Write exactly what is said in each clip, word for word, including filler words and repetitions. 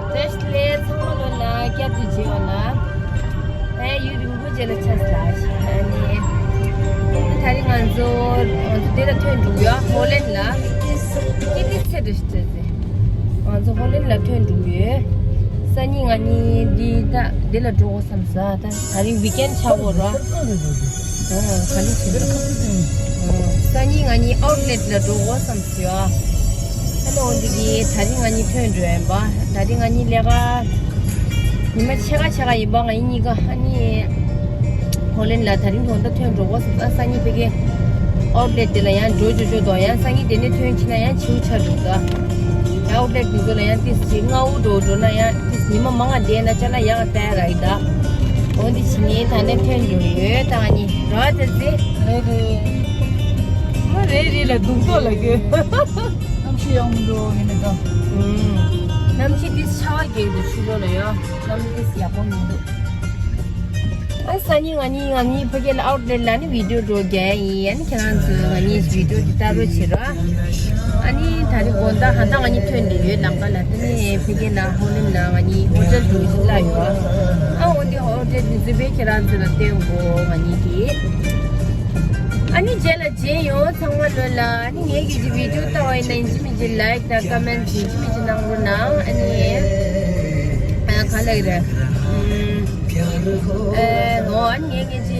བཀྲ་ཤིས་བདེ་ལེགས། ཚང་མ་ལོ་ལ་བསྐྱར་དུ་མཇལ་བ་ལ། ཨེ་ཡུན་རིང་པོ་རྗེས་ལ་ཆགས་ལ་ཞེས་ཨ་ནི། ད་རིང་ང་ཚོ་ང་ཚོ་འདི་ལ་ཐོན་འགྲོ་ཡོད། ཧོ་ལན་ལ། ཅི་ཏི་ཚེ་འདྲ་ཞིག་བྱས་ཚེ། ང་ཚོ་ཧོ་ལན་ལ་ཐོན་འགྲོ་ཡོད། སང་ཉིན་ང་གཉིས་འདི་ད་འདི་ལ་འགྲོ་དགོས་བསམ་ས། ད་ད་རིང་ཝིཀ་ཨེན་ཆགས་ཡོད་ར། ཨོ་ག་ལེ་བྱེད་འདུག་ཨོ་སང་ཉིན་ང་གཉིས་ཨའུཊ་ལེཊ་ལ་འགྲོ་དགོས་བསམ་ཡ། ཨ་ནི་འོ་འདི་གི་ད་རིང་ང་གཉིས་ཐོན་འགྲོ་ཡིན་པ། ད་རིང་ང་གཉིས་ལས་ཀ་ཉི་མ་ཕྱེད་ཀ་ཕྱེད་ཀ་ཡིན་པ། ང་གཉིས་གཉིས་ཀ་ཨ་ནི། ཧོ་ལན་ལ་ད་རིང་དོན་དག་ཐོན་འགྲོ་དགོས་བསམ་ས། སང་ཉིན་ཕ་གི་ཨའུཊ་ལེཊ་དེ་ལ་ཡང་འགྲོ་འགྲོ་འགྲོ་དོ། ཡང་སང་ཉིན་དེ་ནས་ཐོན་ཕྱིན་ན་ཡང་བྱིའུ་ཆགས་འགྲོ་ད། ཨའུཊ་ལེཊ་དེ་ཚོ་ལ་ཡང་ཏིས་ཅིག་སྔ་བོ་འགྲོ་འགྲོ་ན་ཡང་ཏིས་ཉི་མ་མང་ང་བསྡད་ན་ཅ་ན་ཡག་ལྟ་ར་ཡི་ད། འོ་འདི་ཕྱི་ཉིན་ད་ནས་ཐོན་འགྲོ་ཡོད་ད་ང་གཉིས་ར་ད་ཟེ། རེད་རེད། མ་རེད་རེད་ལ་སྡུག་ཏོ་ལ་གི། གནམ་གཤིས་ཡག་མི་འདུག་ཡིན་ནི་ད། ཨུམ། གནམ་གཤིས་འདི་ཆར་པ་རྒྱག་འདུག་ཕྱི་ལོགས་ལ་ཡོད། གནམ་གཤིས་ཡག་པོ་མི་འདུག་ཨ་སང་ཉིན་ང་གཉིས་ང་གཉིས་ཕ་གི་ལ་ཨའུཊ་ལེཊ་ལ་ནི་བི་ཌིའོ་འགྲོ་རྒྱག་ཡིན། ཨ་ནི་ཁྱེད་རང་ཚོས་ང་གཉིས་བི་ཌིའོ་འདི་ལྟ་རོགས་བྱེད་རོགས། ཨ་ནི་ད་རེས་དགོང་དག་ཧ་ད་ང་གཉིས་ཐོན་ནས་ཡོད་ལམ་ཁ་ལ། དེ་ནས་ཕ་གི་ལ་ཧོ་ལན་ལ་ང་གཉིས་ཧོ་ཊེལ་འགྲོ་བཞིན་ལ་ཡོད། ཨ་འོ་འདི་ཧོ་ཊེལ་འདི་ཚོ་པས་ཁྱེད་རང་ཚོ་ལ་སྟོན་དགོས་ང་གཉིས་ཀྱིས། ཨ་ནི་རྗེས་ལ་མཇལ་ཡོང་། ཚང་མ་ལོ་ལ། ཨ་ནི་ངའི་གི་ཅི་བི་ཌིའོ་ལྟ་བ་ཡིན་ན་ཡིན་གཅིག་མིན་གཅིག་ལའིཀ་དང་ཀོ་མེན་ཊི་ཡིན་གཅིག་མིན་གཅིག་གནང་རོགས་གནང་། ཨ་ནི་ཨ་ག་ལ་ཡི་རེད། ཨུམ། ཨེ་འོ་ཨ་ནི་ངའི་གི་ཅི་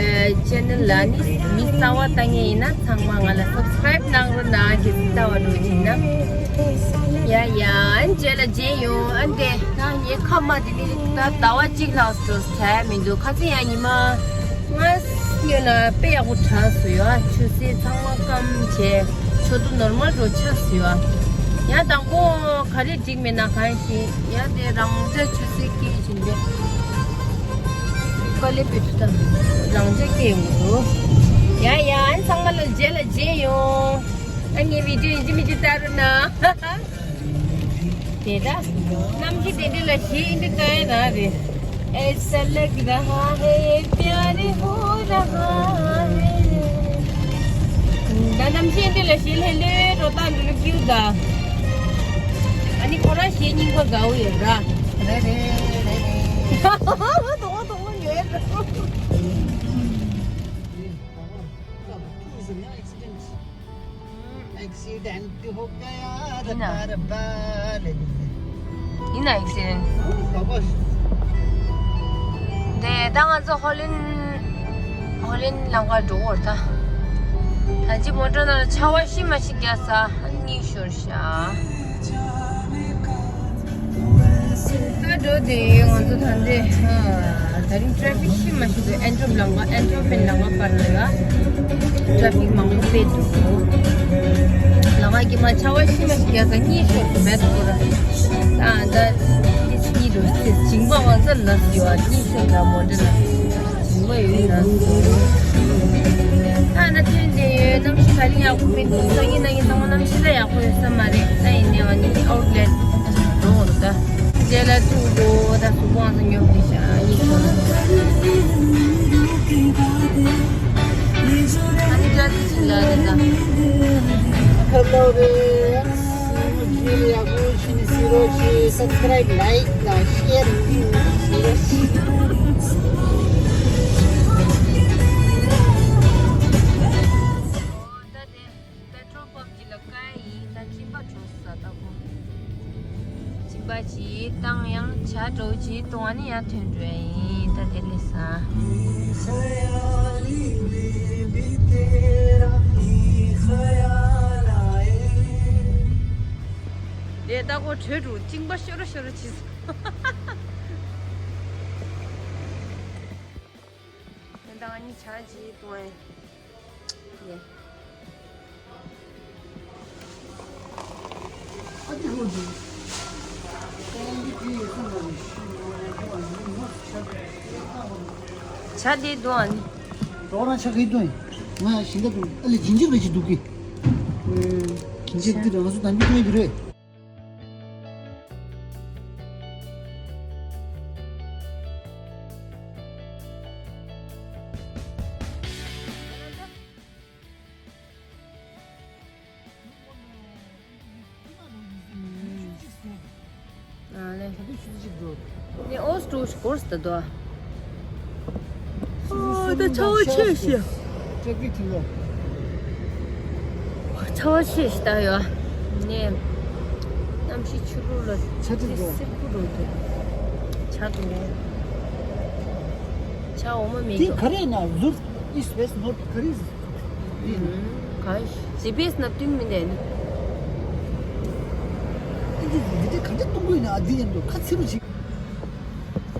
ཨེ་ཅེ་ནལ་ལ་ནི་མི་གསར་བ་ལྟ་མཁན་ཡིན་ན་ཚང་མ་ང་ལ་སབ་སི་ཀ་རའིབ་གནང་རོགས་གནང་། གི་ལྟ་བ་འགྲོ་བྱིན་ན། ཡ་ཡ་ཨ་ནི་རྗེས་ལ་མཇལ་ཡོང་། ཨ་ནི་དེ་ད་ངའི་ཁ་མ་དེ་ནི་ད་ཟླ་བ་གཅིག་ལྷག་འགྲོ་ས་མི་འདུག་ཁ་སང་ཡང་ཉི་མ། ང་སྔོན་ལ་དཔེ་ཡག་པོ་གྲགས་སོང་ཡ། ཆུ་ཚོད་ཚང་མ་སྐམ་བྱས། ཆུ་ཚོད་ནོར་མལ་འགྲོ་ཆགས་སོང་ཡ། ཡང་དང་པོ་ག་རེ་འགྲིག་མེད་ན་གང་ཞིག་ཡ། དེ་རང་འཇགས་ཆུ་ཚོད་སྐྱེལ་བཞིན་པས། དཀའ་ལས་དཔེ་ཐུབ་ཐབས་རང་འཇགས་སྐྱེལ་ཡོང་གི་འདུག་ཡ་ཡ་ཨ་ཚང་མ་ལ་རྗེས་ལ་མཇལ་ཡོང་། ཨ་ངའི་བི་ཌིའོ་ཡིན་གཅིག་མིན་གཅིག་ལྟ་རོགས་གནང་། དེ་ད། གནམ་གཤིས་དེ་འདྲ་ལ་ཞེ་ཨིན་དྲ་ལྟ་ཡ་རང་རེད། ऐसा लग रहा है प्यार हो रहा है། ད་གནམ་གཤིས་འདི་ལ་ཞེ་ལྷོད་ལྷོད་འགྲོ་སྟངས་འདི་ལ་སྐྱིད་ད། ཨ་ནི་ཁོ་རང་ཞེ་སྙིང་པོ་དགའ་བོ་ཡོད་ར། རེད་རེད་རེད་རེད། དོག་དོག་ཡོད། एक्सीडेंट हो गया ཡིན་ན། ར་པ་ར་པ་ལེ་ལེ་ལེ། ཡིན་ན་ཨེག་སི་ཌེན་ཊི། ག་པ། དེ་ད་ང་ཚོ་ཧོ་ལན་ཧོ་ལན་ལམ་ཁར་འགྲོ་གི་ཡོད་ད། ད་ཅི་མོ་ཊ་ནང་ལ་ཆར་པ་ཤི་མ་ཤི་རྒྱག་ས་ཨ་ནི་ཤོར་ཤག་ད་འགྲོ་དེ་ང་ཚོ་ད་འདྲེ། ཨ། ད་རིང་ཊ་རེ་ཕིག་ཤི་མ་ཤི་འདུག་ཨན་ཊོབ་ལམ་ཁ་ཨན་ཊོབ་པན་ལམ་ཁ་བར་ལ་ཡ། ཊ་རེ་ཕིག་མང་པོ་དཔེ་འདུག་ལམ་ཁ་གི་མ་ཆར་པ་ཤི་མ་ཤི་རྒྱག་ས་གཉིད་ཤོར་སོང་བས་ཐོག་ར། ད་ད་ཏིས་གཉིད་འགྲོ་ཏིས་ཇིང་པ་ཝང་ཙ་ལ་སི་ཡོད་ཨ་གཉིད་ཤོར་ད་མོ་འདྲ་ལ། ཞིང་པ་ཡོད་ན། ད་ན་ཐོན་དེ་ཡོད། གནམ་གཤིས་ག་ལེར་ཡག་པོ་མི་འདུག་སང་ཉིན་གནངས་ཉིན་ཚང་མ་གནམ་གཤིས་ད་ཡག་པོ་ཡོད་ས་མ་རེད། ད་ཡིན་ནའི་ང་གཉིས་ཨའུཊ་ལེཊ་འགྲོ་འོང་ད། རྗེས་ལ་ཐུག་འགྲོ་ད་གཟུགས་པོ་ཨང་ཚོ་ཉོབ་དེ་ཤ་གཉིད་ཁོང་། ཨ་ནི་ད་ཅི་ལ་རེད་ད། ཁ་ལོ་རེད། ཡག་པོ་ཞིག་ནི་སི་རོ་ཞིག་སབ་སི་ཀ་རའིབ་ལའིཀ་དང་ཤེར་ཞིག་ནི་སི་རོ་ཞིག་ད་དེ་པེ་ཊྲོལ་པམ་གྱི་ལ་ཀ་ཡིན་ད་གཅིན་པ་གྲོངས་སོང་ད་ཁོ། གཅིན་པ་ཅིག་བཏང་ཡང་ཇ་འདྲ་བོ་ཅིག་བཏུང་བ་ནི་ཡང་ཐོན་འགྲོ་ཡ་ཡིན་ད་དེ་ལས་ས། དེ་ད་ཁོ་བྲོས་འགྲོ་གཅིན་པ་ཤོར་ཤོར་བྱས་སོང་། ད་ང་གཉིས་ཇ་ཅིག་བཏུང་ཡ་ཡིན། ཇ་འདི་འདུག་ཨ་ནི། རོགས་རང་ཆ་གི་འདུག་ང་ཞིང་ཁ་འདུག་ཨ་ལེ་ཇིན་ཇི་རེ་ཅིག་འདུག་གི། ཨུམ། ཇིན་ཇི་འདི་རེད་ང་ཚོ་དམ་པའི་ཐོག་འདི་རེད། ནས་ཨོ་སི་ཀྲོ་ཞིག་གོར་སྟེ་དོ། ཨོ་ད་ཆར་པ་ཆེ་ཤི། ཏྲེ་ཕིག་ཐིག་ལོ། ཆར་པ་ཆེ་ཤི་ད་ཡོ། ནས་གནམ་གཤིས་ཕྱི་དྲོ་ལ་ཆར་ཏི་ཏི་འགྲོ། སེར་པོ་འགྲོ་འདུག་ཆར་འདུག་ཆར་འོ་མ་མེད་ཏི་གི་ག་རེ་ན་ཟུར་ཨིསི་ཝེསི་ནོར་ག་རེ། ག་ཇི་པི་ཨེསི་ན་བསྟུན་མི་འདུག་འདི་འདི་ག་འདྲ་གཏོང་དགོས་ན་འདི་ཡིན་འདུག་ཁ་ཚིག་རུ་ཅིག་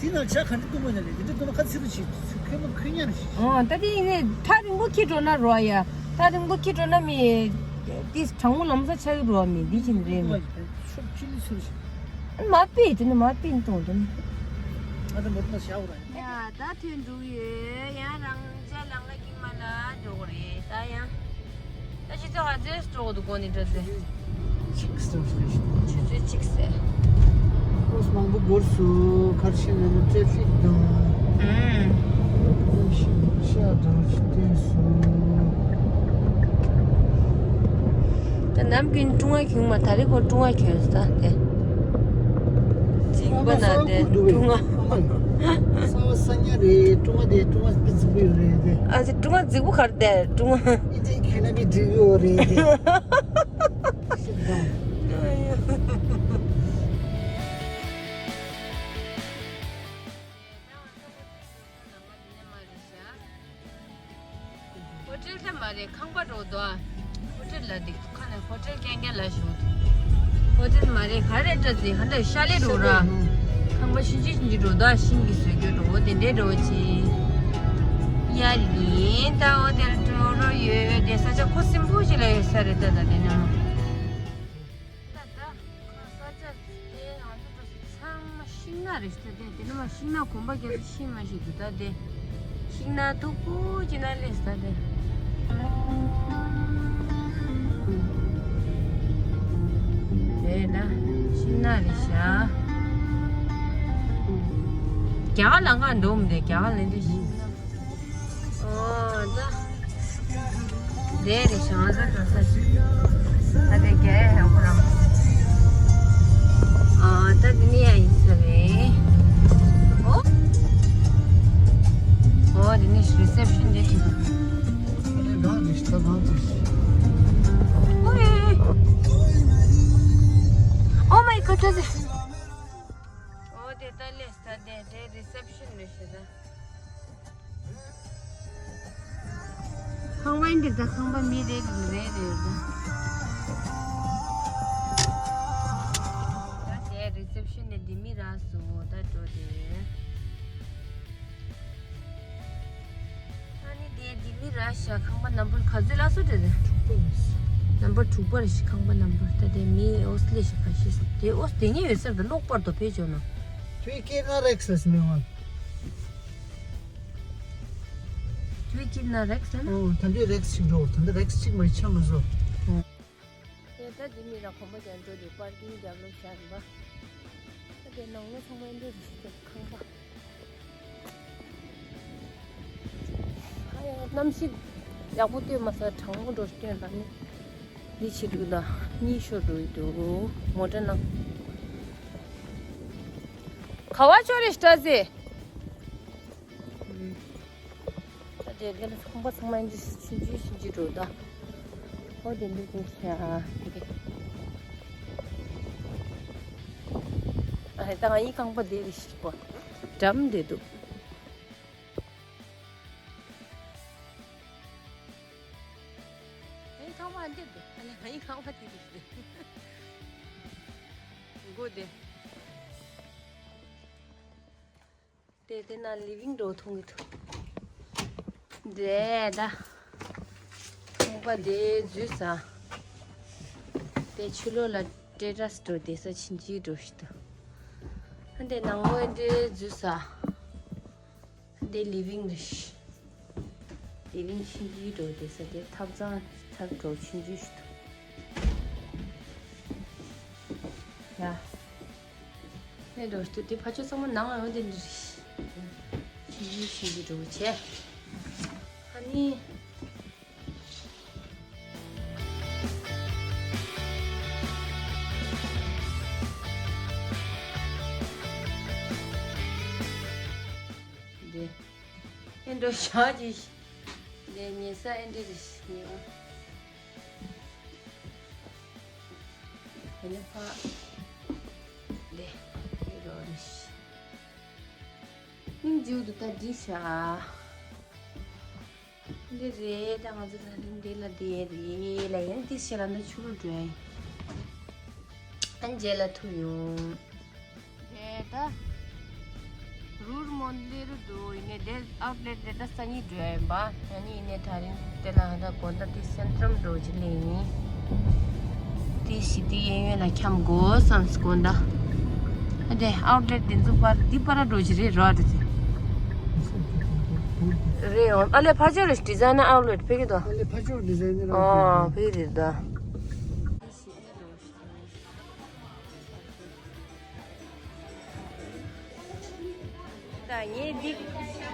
འདི་ན་ཇ་ག་འདྲ་གཏོང་དགོས་ན་རེད། འདི་འདྲ་གཏོང་ན་ཁ་ཚིག་རུ་ཅིག་ཁོས་མ་ཁོས་ཉར་ཞིག་ཨོ་ད་དེ་ཡིན་ནས་ཐག་རིང་པོ་འཁྱེར་འགྲོ་ན་རོ་ཡ། ཐག་རིང་པོ་འཁྱེར་འགྲོ་ན་མི་དེ་གྲང་མོ་ལམ་སང་ཆགས་ཀྱི་རོ་མི་འདི་བཞིན་རེད་མི། ཤོག་ཅི་ལི་ཚུར་ཞིག་མ་པི་དེ་ནི་མ་པི་གཏོང་དོན། ང་ད་མོ་ཏི་ན་ཤ་བོ་ར། ཡ་ད་ཐོན་འགྲོ་ཡོད། ཡང་རང་ཅག་ལང་ཀ་ཀི་མ་ལ་འགྲོ་གི་རེད་ད་ཡང་། ད་ཅི་ཚོད་ཧ་ཙེ་འགྲོ་གི་འདུག་གོ་ནི་འགྲོ་ཚེ། ཆིག་སི་འགྲོ་ཚེ། ཆུ་ཚོད་གཅིག་ཚེ། ཁོས་མང་པོ་འགོར་སོང་། གར་ཤི་ན་ནི་ཏྲེ་ཕིག་དང་། ཨུམ། ཤ་དང་ཤི་བསྟན་སོང་། ད་ནམ་རྒྱུན་ཀྲུང་ཨ་གྱོན་མ་ད་རེས་ཁོ་ཀྲུང་ཨ་གྱོན་ས་དེ། རྫིང་བུ་ན་དེ་ཀྲུང་ཨ། ས་བ་ས་ཉ་རེད། ཀྲུང་ཨ་དེ་ཀྲུང་ཨ་སྤི་རྫིང་བུ་ཡོད་རེད་དེ། ཨ་ཙི་ཀྲུང་ཨ་རྫིང་བུ་གར་དེ་ཀྲུང་ཨ། ཨི་ཙི་ཁེ་ན་བི་འགྲིག་ཡོད་རེད་དེ། ཤི་ད། ཧོ་ཊེལ་ལ་མ་རེད། ཁང་པ་འགྲོ་དོ། ཧོ་ཊེལ་ལ་འདི་ཁ་ནས་ཧོ་ཊེལ་རྐྱང་རྐྱང་ལ་ཞོག་ཧོ་ཊེལ་མ་རེད། ག་རེ་འདྲ་ཟེ་ག་འདྲ་ཤ་ལེ་འགྲོ་ར། ཁང་པ་ཤིན་ཅི་ཤིན་ཅི་འགྲོ་དོ། ཤིང་གི་བཟོས་རྒྱུ་འགྲོ་དེ་འདྲའི་འགྲོ་ཆེ། ཡ་ལིན་ད་ཧོ་ཊེལ་འགྲོ་རོ་ཡོད་དེ་ས་ཆ་ཁོ་སིམ་པོ་ཞིག་ལ་ཡོད་ས་རེད་ད་ད་དེ་ན། ད་ད་ཁ་ས་ཆ་དེ་ང་ཚོ་འགྲོ་ས་ཚང་མ་ཤིང་ནགས་རེད་ཤག་དེ་དེ་ནི་མ་ཤིང་ནགས་གོམ་པ་རྒྱག་ས་ཤིང་མ་ཞིག་འདུག་ད་དེ་ཤིང་ནགས་མཐུག་པོ་ཅིག་ན་སླེབས་ས་དེ། དེ་ན་ཤིང་ནགས་རེད་ཤག་རྒྱ་གར་ལ་ང་འགྲོ་མི་འདུག་རྒྱ་གར་ལ་འདི་ཤིང་ནགས། ཨོ་ད། དེ་རེད་ཤག་ང་ཚོ་འགྲོ་ས་ཞིག་ད་དེ་རྒྱ་ཡ་ཧ་གོ་རང་། ཨ་ད་དེ་ནི་ཡ་ཡིན་ས་རེད། ཨོ། ཨོ་དེ་ནི་རི་སེབ་ཤན་དེ་ཐུག་ཨོ་ཡེ། Oh my god ད་ཟེ། ཨོ་དེ་ད་ལས་ད་དེ་དེ་རི་སེབ་ཤན་རེད་ཤག་ད། ཁང་པ་འདི་ད་ཁང་པ་མི་རེ་རེ་རེ་ཡོད་ད། ད་དེ་རི་སེབ་ཤན་ནས་འདི་མི་རག་སོང་ད་འགྲོ་དེ། ཨ་ནི་དེ་འདི་མི་རག་ཤག་ཁང་པ་ནམ་བར་ག་ཚོད་ལ་སོ་དེ་རེད། ནམ་བར་དྲུག་པ་རེད་ཤག་ཁང་པ་ནམ་བར་ད་དེ་མི་ཨོ་སི་ལེ་ཤག་ག་ཤི་དེ་ཨོ་སི་དེ་ཉིད་ཡོད་སར་ད་གློག་པར་དུ་ཕེབས་བྱུང་ན། དུས་ཀྱི་ན་རེག་སོ་སི་མི་ཝང་། དུས་ཀྱི་ན་རེག་སོ་ན། ཨོ་ད་འདི་རེག་ཞིག་འགྲོ་ད་འདི་རེག་ཞིག་མ་ཆ་མ་བཟོ། ཨོ། དེ་ད་འདི་མི་ར་གོམ་པ་རྒྱག་འགྲོ་དུས་པར་ཀིང་རྒྱབ་ལོགས་བཞག་རིམ་པ། ད་དེ་ནང་ལོགས་ཚང་མ་འདི་རེད་ཁང་པ། ཨ་ཡ་གནམ་གཤིས་ཡག་པོ་སྟོན་མ་སོང་གྲང་མོ་འགྲོ་སྟོན་ལ་ནི། འདི་ཕྱི་དྲོ་དང་གཉིད་ཤོར་འགྲོ་ཡི་འདུག་མོ་ཊ་ནང་། ག་བ་ཅོ་རེ་ཤི་ཏྲ་ཟེ། ད་དེ་དེ་ལ་ཚོང་པ་ཚང་མ་འདི་ཕྱིན་ཅི་ཕྱིན་ཅི་འགྲོ་ད། ཨོ་དེ་འདི་འདི་ཤ་དེ་གི། ཨ་ད་ང་ཡི་ཁང་པ་དེ་རེ་ཤི་གོ། འགྲམ་དེ་འདུག་ཨེ་ཁང་པ་འདི་འདུག་ཨ་ལེ་ཨེ་ཁང་པ་འདི་འདུག་མགོ་དེ། དེ་དེ་ན་ལི་ཝིང་རུམ་མཐོང་གི་འདུག་དེ་ད། ཁང་པ་དེ་འཛུལ་ས། དེ་ཕྱི་ལོགས་ལ་ཏེ་ར་སི་འགྲོ་དེ་ས་ཕྱིན་ཅི་འགྲོ་ཞིག་འདུག་ཨ་དེ་ནང་ལོགས་དེ་འཛུལ་ས། འདི་ལི་ཝིང་རེད། ལི་ཝིང་ཕྱིན་ཅི་འགྲོ་དེ་ས་དེ་ཐབ་ཚང་ཐབ་འགྲོ་ཕྱིན་ཅི་ཞིག་འདུག་ཡ། ནས་འགྲོ་ཞིག་འདུག་དེ་ཕ་ཆོས་ཚང་མ་ནང་ཡོང་དེ་འདི་རེད། ཕྱིན་ཅི་ཕྱིན་ཅི་འགྲོ་བྱས། ཨ་ནི། ཨེ་འགྲོ་ཞག་གི་ལས་ཉེ་ས་ཨེ་འདྲི་རེ་ཉེ་བ། དེ་ནས་ཕ་ལས་ལས་རོ་རེ་ཤི། སྙིང་རྗེ་བོ་འདུག་ད་འདྲི་ཤག་འདི་རེད། ད་ང་ཚོ་ད་རིང་འདི་ལ་བསྡད་རེད་ལ། ཡང་འདི་ཤེས་ལ་ན་ཆུ་རུ་འགྲོ་ཡིན། ཨན་རྗེས་ལ་ཐུག་ཡོང་། དེ་ད་རུར་མོན་ལེ་རུ་འགྲོ་ཡིན་ནས། དེ་ཨའུ་ཊི་ལེ་ཊི་དེ་ད་སང་ཉིན་འགྲོ་ཡིན་པ། ཨ་ནི་ཡིན་ནས་ད་རིང་དེ་ལ་ད་དགོང་དག་དེ་སེན་ཊྲམ་འགྲོ་ཅི་ལེ་ཡིན། དེ་ཞི་དེ་གཡས་གཡོན་ལ་འཁྱམ་དགོས་བསམ་སོང་དགོང་དག་ཨ་དེ་ཨའུ་ཊི་ལེ་ཊི་དེ་ཚོ་པར་འདི་པར་འགྲོ་ཅི་རེད་རོ། ཨ་དེ་རེད་ཡོང་། ཨ་ལས་ཕར་ཕྱོགས་རེད། ཌི་ཛའི་ནར་ཨའུ་ཊི་ལེ་ཊི་ཕེབས་ཀྱི་འདུག་ཨ་ལས་ཕར་ཕྱོགས་ཌི་ཛའི་ནར་ཨའུ་ཊི་ལེ་ཊི་ཨ་ཕེབས་རེད་ད། ད་ངས་འདི་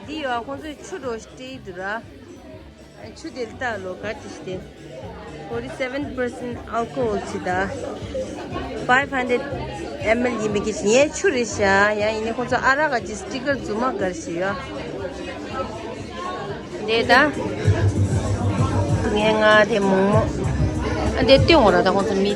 འདི་ཡོད། ཁོང་ཚོས་ཆུ་འགྲོ་སྤྲད་འདུག་ར། ཆུ་དེ་ལྟ་ལོ་ག་དེ་ཞིག་སྟེ། forty seven percent alcohol ཆི་ད། five hundred ml ཡིན་པའི་གི་ངའི་ཆུ་རེད་ཤག་ཡང་ཡིན་ནའི་ཁོང་ཚོ་ཨ་རག་གི་སི་ཊི་ཀར་རྫུན་མ་གར་ཞིག་ཡོད། འདི་ད། ངའི་ང་དེ་མོག་མོག་འདི་སྟོན་འོ་ར་ད་ཁོང་ཚོ་མི།